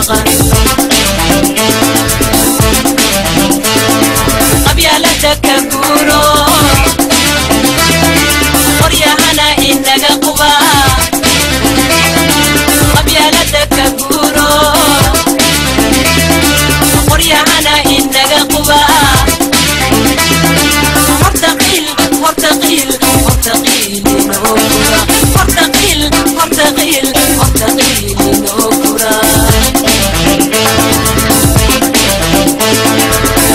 Maqan qabyaalada ka guuro, qoryahana inaga quba. Qabyaalada ka guuro, qoryahana inaga quba. Horta qiil, horta qiil, horta qiil inoo fura. Horta qiil, horta qiil, horta qiil inoo fura.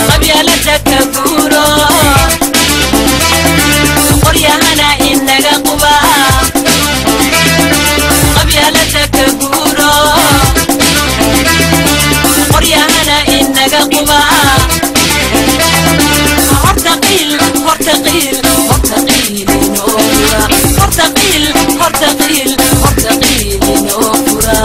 Qabyaalada ka guuro, qoryahana inaga quba. Qabyaalada ka guuro, qoryahana inaga quba. Horta qiil, horta qiil, horta qiil inoo fura. Horta qiil, horta qiil, horta qiil inoo fura.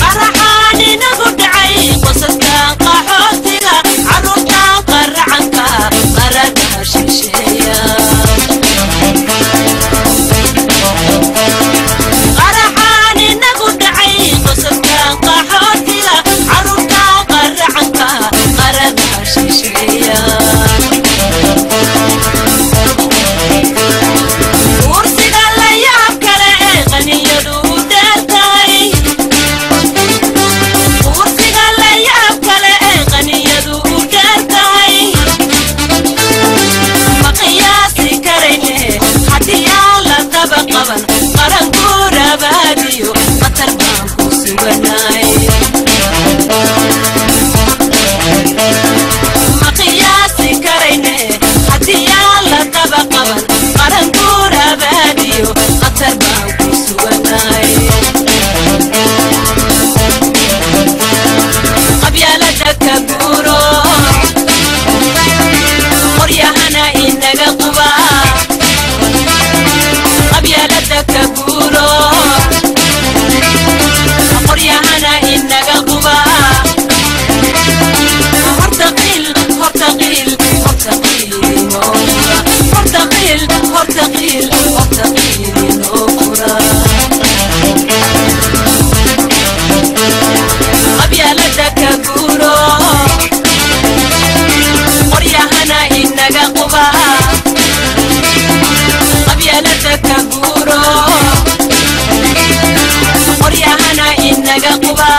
Qaraxaan inagu dhacay, qosaskan qaxootiga, carruurtan qaracanka, qaradaha shisheeya. Qaraxaan inagu dhacay, qosaskan qaxootiga, carruurtan qaracanka, qaradaha shisheeya. Kursiga la yaab kale ee qaniyadu u dheertahay, kursiga la yaab kale ee qaniyadu u dheer tahay, ma qiyaasi karayne haddii aan la daba qaban. Qaran guurabaadiyo khatar baan ku suganahay. Ma qiyaasi karayne haddii aan la daba qaban. Qaran guurabaadiyo khatar baan ku suganahay. Qabyaalada ka guuro, qoryahana inaga quba. Qabyaalada ka guuro, qoryahana inaga quba. Horta qiil, horta qiil, horta qiil inoo fura. Horta qiil, horta qiil, horta qiil inoo fura. Qabyaalada ka guuro, qoryahana inaga quba. Qabyaalada ka guuro, qoryahana inaga quba.